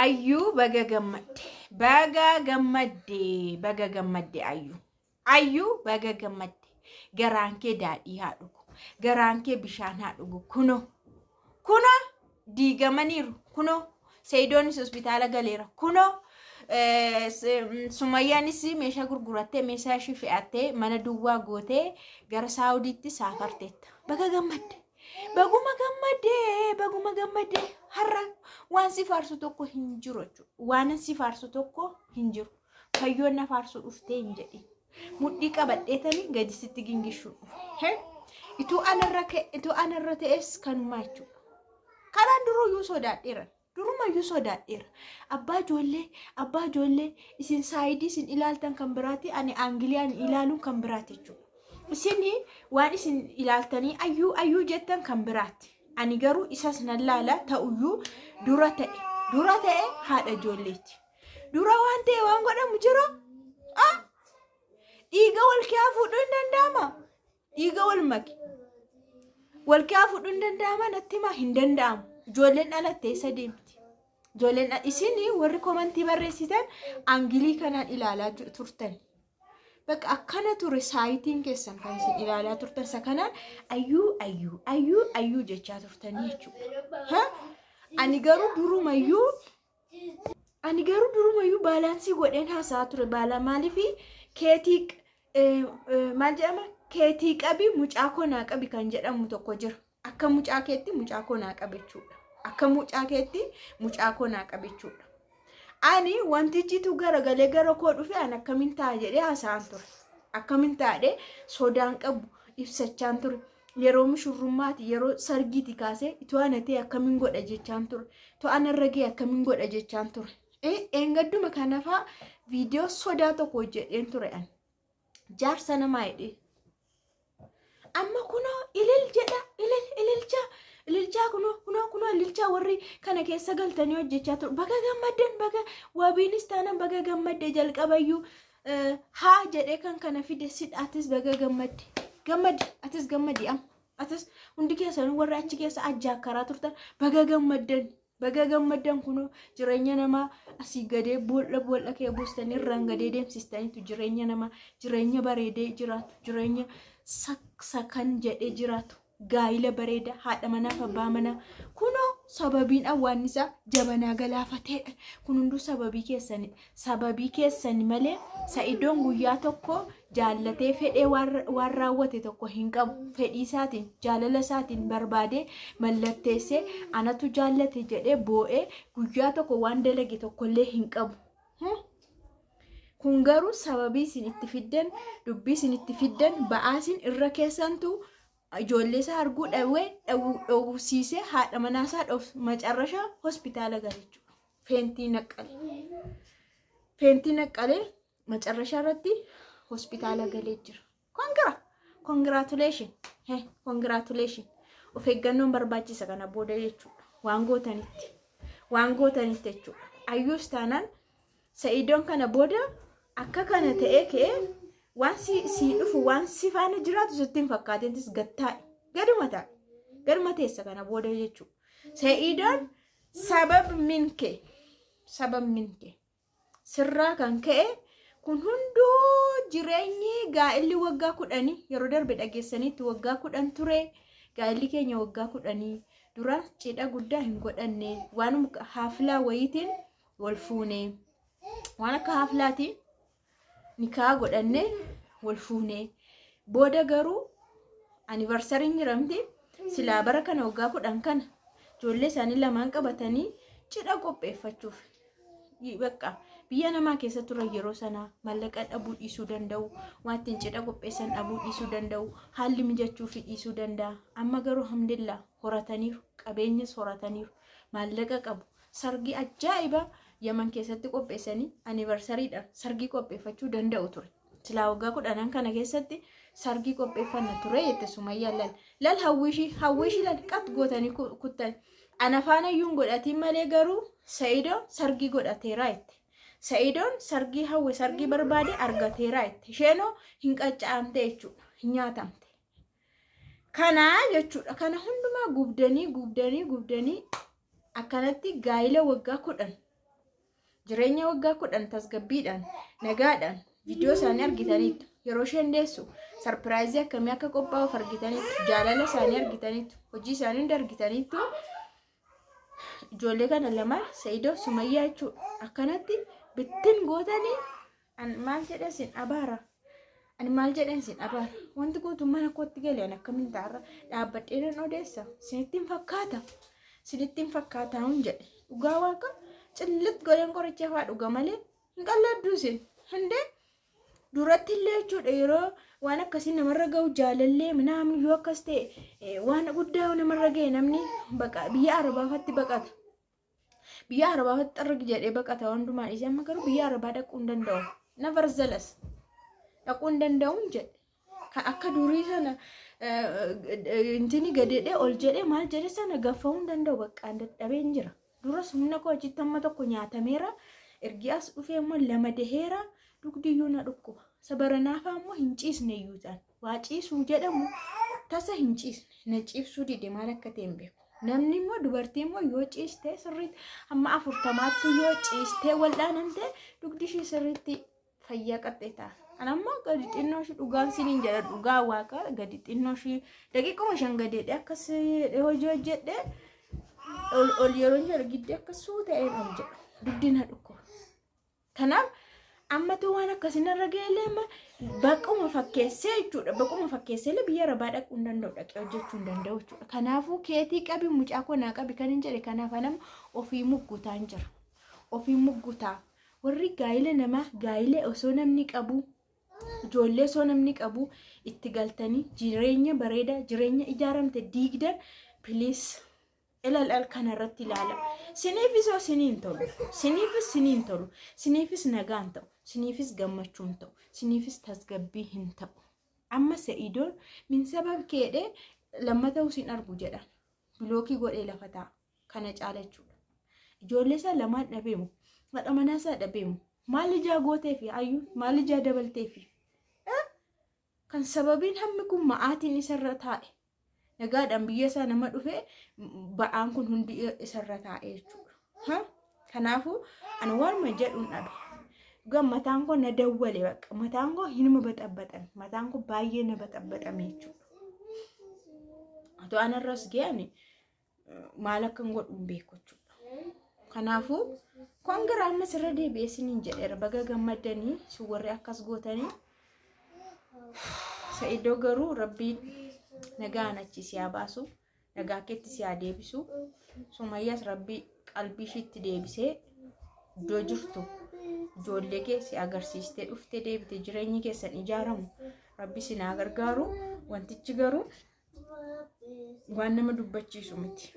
Ayyuu baga gammadde. Baga gammadde. Baga gammadde ayyuu. Ayyuu baga gammadde. Garaan kee daadhii haa dhugu. Garaan kee bishaan haa dhugu. Kunoo. Kunoo diigamaniiru. Kunoo Seeyidoonis hospitaala galeera. Kunoo Sumayyaanis meeshaa gurgurattee meeshaa ishii fe'attee mana duwwaa gootee gara Saawudiitti saafarteetta. Baga gammadde. Baguma gammadde. Baguma gammadde. Har'a waan si faarsu tokko hin jiru jechuudha. Waan si faarsu tokko hin jiru. Fayyoon na faarsuu dhuftee hin jedhin. Mudhii qabadheetanii gadi sitti gingishuu dhufe. Ituu anarra ta'es kanumaa jechuudha. Karaan duruyyuu sodaadheera. Durumayyuu sodaadheera. Abbaa ijoollee, abbaa ijoollee isin saayidii isin ilaaltan kan biraati, ani aangilii ani ilaaluun kan biraati jechuudha. Isin waan isin ilaaltanii ayyuu ayyuu jettan kan biraati. Ani garuu isas nan laala ta'uyyuu dura ta'e. Dura ta'e haadha ijoolleeti. Dura waan ta'e waan godhamu jira. Dhiiga wal kiyaa fuudhuu hin danda'ama. Dhiiga wal maki. Wal kiyaa fuudhuu hin danda'ama natti himaa hin danda'amu. Ijoolleen dhalattee isa deemti. Ijoolleen isin warri komantii barreessitan aangilii kanaan ilaalaa turtan. Bakka akkana ture saayitiin keessan kan isin ilaalaa turtan isa kanaan ayyuu ayyuu ayyuu ayyuu jechaa turtanii jechuudha. Ani garuu durumayyuu baalaansii godheen haasa'aa ture. Baala maaliifi keetii maal jedhama keetii qabi mucaa koo naa qabi kan jedhamu tokko jira. Akka mucaa keetti mucaa koo naa qabi jechuudha. Akka mucaa keetti mucaa koo naa qabi jechuudha. Ani wantichitu garagalee gara koo dhufe ani akkamiin ta'a jedhee haasa'aan ture. Akkamiin taa'ee sodaan qabu ibsachaan ture. Yeroo mishurrummaati yeroo sargiiti kaasee itoo ana ta'e akkamiin godha jechaan ture. Itoo ana irra ga'e akkamiin godha jechaan ture. Eengadduma kanafaa viidiyoo sodaa tokko hojjedheen ture ani. Jaarsa namaa jedhee. Amma kunoo ilil jedha ilil ililchaa ililchaa kunoo kunoo kunoo ililchaa warri kana keessa galtanii hojjechaa ture. Baga gammaddan baga wabiinis taanaan baga gammadde jalqabayyuu haa jedhee kan kana fide sidha atis baga gammadde. Gammadi atis gammadi amma atis hundi keessanuu warri achi keessa ajjaakkaraa turtan baga gammaddan. Baga gammaddan kunoo jireenya namaa asii gadee boolla boolla kee buustanii irraan gadee deemsistaniitu jireenya namaa jireenya bareedee jiraatu jireenya sakan jedhee jiraatu gaayila bareeda haadha manaaf abbaa manaa kunoo sababiin awwaannisaa jabanaa galaafateedha. Kun hunduu sababii keessanidha. Sababii keessan malee Sa'idoon guyyaa tokko jaallatee fedhee waan raawwate tokko hin qabu. Fedhii isaatiin jaalala isaatiin barbaadee mallatteessee anatu jaallate jedhee boo'ee guyyaa tokko waan dalage tokkollee hin qabu. Kun garuu sababii isin itti fiddan dubbii isin itti fiddan ba'aa isin irra keessantu ijoollee isaa arguu dhawee dhowwsiisee haadha manaa isaa dhoof macarrashaa hospitaala gale jechuudha. Feentii naqqalee. Feentii naqqalee macarrashaa irratti hospitaala galee jira. Kongira! Congratulation! Congratulation! Of eeggannoon barbaachisa kana booda jechuudha. Waan gootanitti. Waan gootanitti jechuudha. Ayyuus taanaan Sa'idoon kana booda akka kana ta'ee ka'ee waan si dhufu waan si faana jiraatu sitti hin fakkaatintis gattaa'e. Gaduma taa'e. Gaduma teessa kana booda jechuudha. Sa'idoon sabab minke. Sabab minke. Sirraa kan ka'e kun hunduu jireenyi gaa'illi waggaa 10 yeroo darbe dhageessaniitti waggaa 10 ture. Gaa'illi keenya waggaa 10 dura cidha guddaa hin godhanne waan haaflaa wayiitiin wal fuune. Waan akka haaflaatiin nikaa godhanne wal fuune. Booda garuu anniversariin jiramti silaa bara kana waggaa 10 kana ijoollee isaanii lamaan qabatanii cidha qopheeffachuuf bakka biyya namaa keessa turan yeroo sanaa maallaqa dhabuu dhiisuu danda'u, waan ittiin cidha qopheessan dhabuu dhiisuu danda'u, haalli mijachuu fi dhiisuu danda'a. Amma garuu alhamdulillah horataniiru, qabeenyas horataniiru, maallaqa qabu. Sargii ajaa'iba Yaman keessatti qopheessanii anniversariidhaan sargii qopheeffachuu danda'u ture. Silaa waggaa 10 kana keessatti sargii qopheeffanna ture jette Sumayyaan lal. Lal hawwiishii lal qat gootanii kuttan. Ana faana iyyuu hin godhatiin malee garuu Sa'idoon sargii godhateera jette. Sa'idoon sargii hawwe sargii barbaade argateera jette. Isheenoo hin qacca'amte jechuudha. Hin nyaatamte. Kana jechuudha. Kana hundumaa gubdanii gubdanii gubdanii akkanatti gaayila waggaa 10 Jireenya waggaa 10 tasgabbiidhaan nagaadhaan viidiyoo isaanii argitaniitu. Yeroo isheen deessu sarpiraayizii akkamii akka qophaa'uuf argitaniitu. Jaalala isaanii argitaniitu. Hojii isaanii hunda argitaniitu. Ijoollee kana lamaan Sa'idoo Sumayyaa jechuudha. Akkanatti bittin gootanii an maal jedhee sin abaara. Ani maal jedheen sin abaara. Wanti guutuun mana kootti galee ani akkamiin ta'arra dhaabbadhee nan odeessa. Isinitti hin fakkaata. Isinitti hin fakkaataa hun jedhe. Dhugaa waaqa cillit godheen qoricha fa'aa dhuga malee hin qalladdu isin. Hundee duratti illee jechuudha yeroo waan akkasii namarra ga'u jaalallee minaamin yoo akkas ta'e waan guddaa namarra ga'e namni biyya arabaafatti baqata. Biyya arabaafatti xarrigi jedhee baqata hundumaa dhiisee amma garuu biyya arabaa dhaquu hin danda'u. Nevertheless dhaquu hin danda'u jedhe. Kan akka durii sana intini gadeedhee ol jedhee maal jedhe sana gaffa'uu hin danda'u bakka dadhabee hin jira. Duras humna koo achitti amma tokko nyaatameera. Ergi as dhufee immoo lama daheera. Dugdiyyuu na dhukkuba. Sabaranaafaa immoo hin ciisne iyyuu ta'an. Waa ciisuu jedhamu tasa hin ciisne. Na ciibsuu dide maal akka ta'e hin beeku. Namni immoo dubartii immoo yoo ciiste sirriitti hamma 40tti yoo ciistee waldhaanamte dugdi ishee sirriitti fayyaa qaxxee ta'a. Ani ammoo gadi xinnoo ishee dhugaan siniin jedha dhugaa waaqa gadi xinnoo ishee daqiiquma 5 gadeedhe akkas hojii hojjedhe ol yeroo jedhu giddi akkas suuta'een ol jedha. Dugdi na dhukkuba. Kanaaf ammatu waan akkasii narra ga'e amma baquma fakkeessee jechuudha. Baquma fakkeessee illee biyya arabaa dhaquu hin danda'u dhaqee hojjechuu hin danda'u jechuudha. Kanaafuu keetii qabi mucaa koo naa qabi kan hin jedhe kanaaf anam ofii muggutaan jira. Ofii muggutaa. Warri gaa'ila namaa gaa'ila osoo namni qabu ijoollee osoo namni qabu itti galtanii jireenya bareedaa jireenya ijaaramte diigdan please ilal kanarratti ilaala. Siniifis oo siniin tolu. Siniifis siniin tolu. Siniifis nagaan ta'u. Siniifis gammachuun ta'u. Siniifis tasgabbii hin ta'u. Amma Sa'idoon min sabab keedhee lammata usin argu jedhan. Bilookii godhee lafa taa'a. Kana caala jechuudha. Ijoollee isaa lamaan dhabeemu. Haadha manaa isaa dhabeemu. Maal ijaa gooteefi ayyuun maal ijaa dabalteefi? Kan sababiin hammi kun ma'aatiin isarra taa'e. Nagaadhaan biyya isaa nama dhufee ba'aan kun hundi isarra taa'e jechuudha. Kanaafuu ani waanuma jedhuun dhabe. Dhugaa mataan koo na dawwale bakka mataan koo hinuma baxabbaxame. Mataan koo baay'ee na baxabbaxame jechuudha. Otoo anarras ga'e ani maal akkan godhu hin beeku jechuudha. Kanaafuu kongira ammas irra deebi'ee isiniin jedheera baga gammaddanii isin warri akkas gootanii. Sa'idoo garuu rabbiin nagaan achi si haa baasu nagaa keetti si haa deebisu. Sumayyaas rabbii qalbii ishiitti deebisee iddoo jirtu ijoollee kee si agarsiistee dhuftee deebite jireenyi keessan ijaaramu rabbi si naa gargaaru. Wantichi garuu waan nama dubbachiisu miti.